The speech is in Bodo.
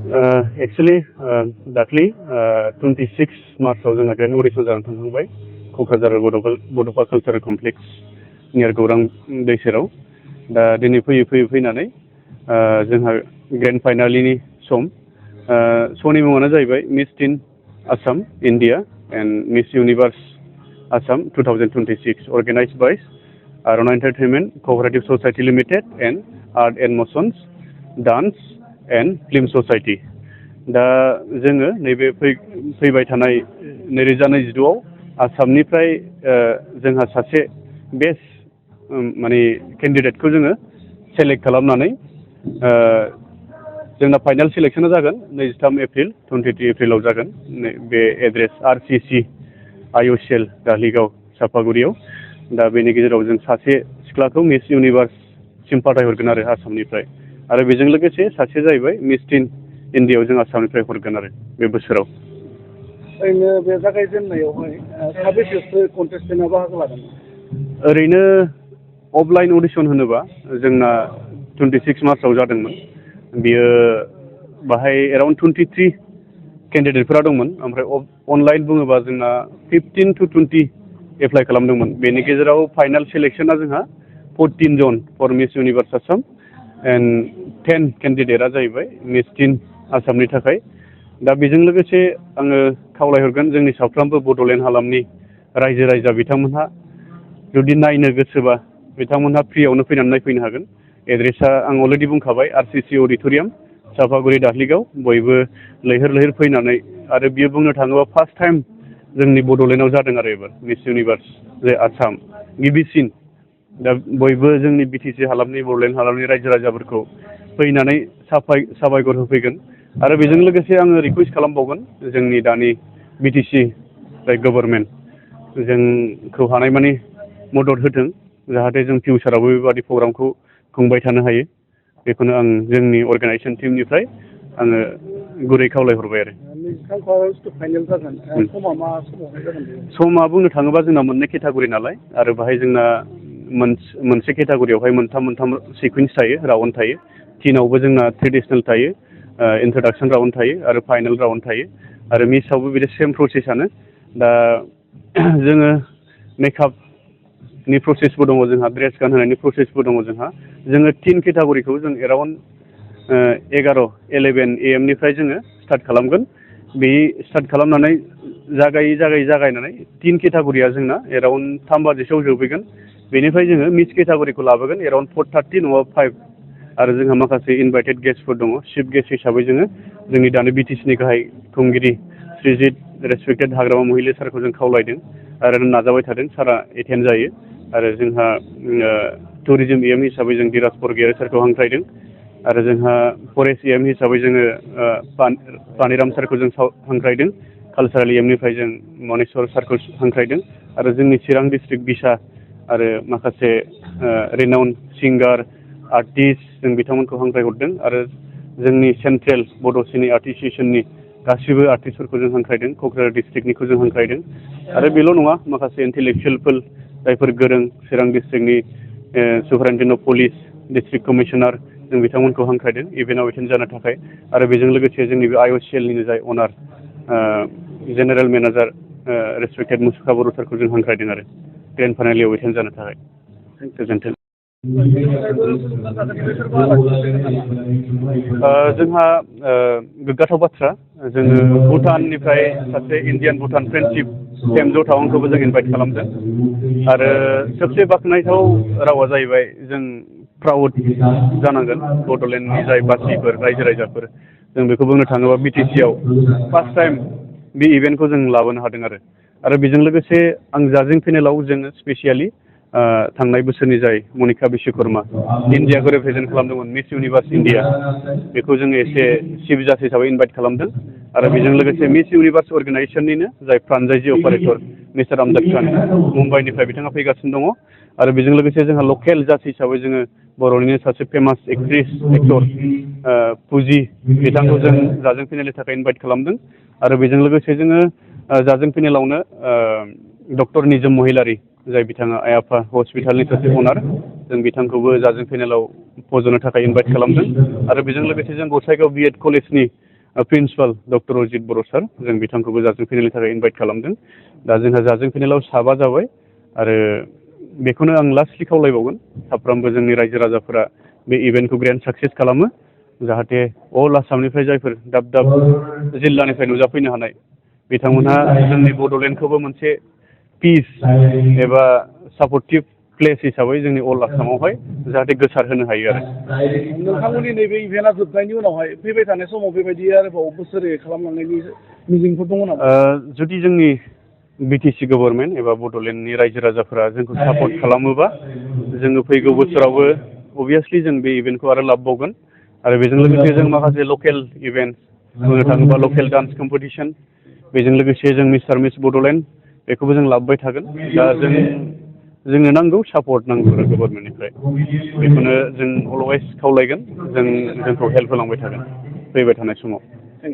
एक्चुअली दाख्लि 26 मार्चआव जोंहा ग्रेन्ड अडिसन जानानै थांखांबाय क'क्राझार बड'फा कालचारेल कमप्लेक्स नियर गौरां दै सेराव दा दिनै फैनानै जोंहा ग्रेन्ड फाइनालनि सम श'नि मुङानो जाहैबाय miss teen Assam India and miss universe Assam 2026 organised by Aronai Entertainment Co-operative Society Limited and Art and Motions Dance and Film Society. दा जोङो नैबे फैबाय थानाय 2022आव आसामनिफ्राय जोंहा सासे बेस्ट माने केन्डिडेटखौ जोङो सेलेक्ट खालामनानै जोंना फाइनाल सिलेक्सना जागोन 23 एप्रिल 23 एप्रिलाव जागोन बे एड्रेस RCCC IOCL दालिगाव सापागुरियाव दा बेनि गेजेराव जों सासे सिख्लाखौ मिस इउनिभार्ससिम फाथायहरगोन आरो आसामनिफ्राय आरो बेजों लोगोसे सासे जाहैबाय मिस टिन इन्डियायाव जों आसामनिफ्राय हरगोन आरो बे बोसोराव ओरैनो बे जागायजेननायावहाय साबेसेसो कन्टेस्टेन्टआ बाहागो लादों ओरैनो अफलाइन अडिसन होनोबा जोंना 26 मार्चआव जादोंमोन बियो बाहाय एराउन्ड 23 केन्डिडेटफोरा दंमोन ओमफ्राय अनलाइन बुङोबा जोंना 15 to 20 एप्लाइ खालामदोंमोन बेनि गेजेराव फाइनाल सिलेक्सना जोंहा 14 जन for miss universe Assam and 10 केन्डिडेटआ जाहैबाय मिस टिन आसामनि थाखाय दा बेजों लोगोसे आङो खावलायहरगोन जोंनि साफ्रोमबो बड'लेण्ड हालामनि रायजो राजा बिथांमोनहा जुदि नायनो गोसोबा बिथांमोनहा फ्रियावनो फैनानै नायफैनो हागोन एड्रेसा आं अलरेडि बुंखाबाय RCC अडिट'रियाम सापागुरि दाख्लिगाव बयबो लैहोर फैनानै आरो बियो बुंनो थाङोबा फार्स्ट टाइम जोंनि बड'लेण्डआव जादों आरो एबार मिस इउनिभार्स जे आसाम गिबिसिन दा बयबो जोंनि BTC हालामनि बड'लेण्ड हालामनि रायजो राजाफोरखौ फैनानै साबायखर होफैगोन आरो बेजों लोगोसे आङो रिकुवेस्ट खालामबावगोन जोंनि दानि BTC गभर्नमेन्ट जोंखौ हानायमानि मदद होथों जाहाथे जों फिउचारावबो बेबादि प्रग्रामखौ खुंबाय थानो हायो बेखौनो आं जोंनि अर्गानाइजेसन टिमनिफ्राय आङो गुरै खावलायहरबाय आरो समा बुंनो थाङोबा जोंना मोननै केटागरि नालाय आरो बाहाय जोंना मोनसे केटागरियावहाय मोनथाम सिकुवेन्स थायो राउन्ड थायो टिनावबो जोंना ट्रेडिसनेल थायो इन्ट्रडाक्सन राउन्ड थायो आरो फाइनाल राउन्ड थायो आरो मिसआवबो बिदि सेम प्रसेसआनो दा जोङो मेकआपनि प्रसेसबो दङ जोंहा ड्रेस गानहोनायनि प्रसेसबो दङ जोङो टिन केटागरिखौ जों एराउन्ड 11 AM निफ्राय जोङो स्टार्ट खालामगोन बे स्टार्ट खालामनानै जागायनानै टिन केटागरिया जोंना एराउन्ड 3 बाजिसोआव जोबहैगोन बेनिफ्राय जोङो मिस केटागरिखौ लाबोगोन एराउन्ड 4:30 नङाबा 5 आरो जोंहा माखासे इनभाइटेड गेस्टफोर दङ चिफ गेस्ट हिसाबै जोङो जोंनि दानि BTCनि गाहाय खुंगिरि श्रीजित रेसपेक्टेड हाग्रामा महिला सारखौ जों खावलायदों आरो नाजाबाय थादों सारा एटेन्ड जायो आरो जोंहा टुरिजम EM हिसाबै जों धीराज बरगयारि सारखौ हांख्रायदों आरो जोंहा फरेस्ट EM हिसाबै जोङो पानिराम सारखौ जों हांख्रायदों कालसारेल EM निफ्राय जों मनेस्वर सारखौ हांख्रायदों आरो जोंनि चिरां डिस्ट्रिक्ट बिसा आरो माखासे रेनाउन्ड सिंगार आर्टिस्ट जों बिथांमोनखौ हांख्रायहरदों आरो जोंनि सेन्ट्रेल बड' सिने एस'सिएशननि गासिबो आर्टिस्टफोरखौ जों हांख्रायदों क'क्राझार डिस्ट्रिक्टनिखौ जों हांख्रायदों आरो बेल' नङा माखासे इन्टेलेक्सुयेलफोर जायफोर गोरों चिरां डिस्ट्रिक्टनि superintendent of police district commissioner जों बिथांमोनखौ हांख्रायदों इभेन्टआव एटेन्ड जानो थाखाय आरो बेजों लोगोसे जोंनि बे IOCLनिनो जाय अनार जेनेरेल मेनेजार रेसपेक्टेड मुसुखा बर' सारखौ जों हांख्रायदों आरो ग्रेन्ड फाइनालियाव एटेन्ड जानो थाखाय गोजोन्थों जोंहा गोग्गाथाव बाथ्रा जोङो भुटाननिफ्राय सासे इण्डियान भुटान फ्रेन्डशिप ज' टाउनखौबो जों इनभाइट खालामदों आरो सबसे बाख्नायथाव रावा जाहैबाय जों प्राउड जानांगोन बड'लेण्डनि जाय बासिफोर रायजो राजाफोर जों बेखौ बुंनो थाङोबा BTCआव फार्स्ट टाइम बे इभेन्टखौ जों लाबोनो हादों आरो बेजों लोगोसे आं जाजिं पेनेलाव जोङो स्पेसियेलि थांनाय बोसोरनि जाय मनिका बिश्वकर्मा इन्डियाखौ रिप्रेजेन्ट खालामदोंमोन मिस इउनिभार्स इन्डिया बेखौ जोङो एसे चिफ जास्ट हिसाबै इनभाइट खालामदों आरो बेजों लोगोसे मिस इउनिभार्स अर्गेनाइजेसननिनो जाय प्रानजायजि अपारेटर मिस्टार आमजाद खान मुम्बाइनिफ्राय बिथाङा फैगासिनो दङ आरो बेजों लोगोसे जोंहा लकेल जाथि हिसाबै जोङो बर'निनो सासे फेमास एक्टर फुजि बिथांखौ जों जाजिं पेनेलनि थाखाय इनभाइट खालामदों आरो बेजों लोगोसे जोङो जाजिं पेनेलावनो डक्टर निजोम महिलारि जाय बिथाङा आइ आफा हस्पिटालनि सासे अनार जों बिथांखौबो जाजिं पेनेलाव फज'नो थाखाय इनभाइट खालामदों आरो बेजों लोगोसे जों गसाइगाव B.Ed कलेजनि प्रिन्सिपाल डक्टर अजित बर' सार जों बिथांखौबो जाजों फेनेलनि थाखाय इनभाइट खालामदों दा जोंहा जाजों फेनेलाव 7 जाबाय आरो बेखौनो आं लास्टलि खावलायबावगोन साफ्रोमबो जोंनि रायजो राजाफोरा बे इभेन्टखौ ग्रेन्ड साक्सेस खालामो जाहाथे अल आसामनिफ्राय जायफोर दाब दाब जिल्लानिफ्राय नुजाफैनो हानाय बिथांमोनहा जोंनि बड'लेण्डखौबो मोनसे पिस एबा सापर्टिभ प्लेस हिसाबै जोंनि अल आसामावहाय जाहाथे गोसार होनो हायो आरो नोंथांमोननि नैबे इभेन्टआ जोबनायनि उनावहाय फैबाय थानाय समाव बेबायदि आरोबाव बोसोरै खालामलांनायनि मिजिंफोर दङ नामा जुदि जोंनि बिटिसि गभर्नमेन्ट एबा बड'लेण्डनि रायजो राजाफोरा जोंखौ सापर्ट खालामोबा जोङो फैगौ बोसोरावबो अभियासलि जों बे इभेन्टखौ आरो लाबोबावगोन आरो बेजों लोगोसे जों माखासे लकेल इभेन्ट बुंनो थाङोबा लकेल डान्स कम्पिटिसन बेजों लोगोसे जों मिस्टार मिस बड'लेण्ड बेखौबो जों लाबोबाय थागोन दा जोंनो नांगौ सापर्ट नांगौ आरो गभर्नमेन्टनिफ्राय बेखौनो जों अलवेज खावलायगोन जोंखौ हेल्प होलांबाय थागोन फैबाय थानाय समाव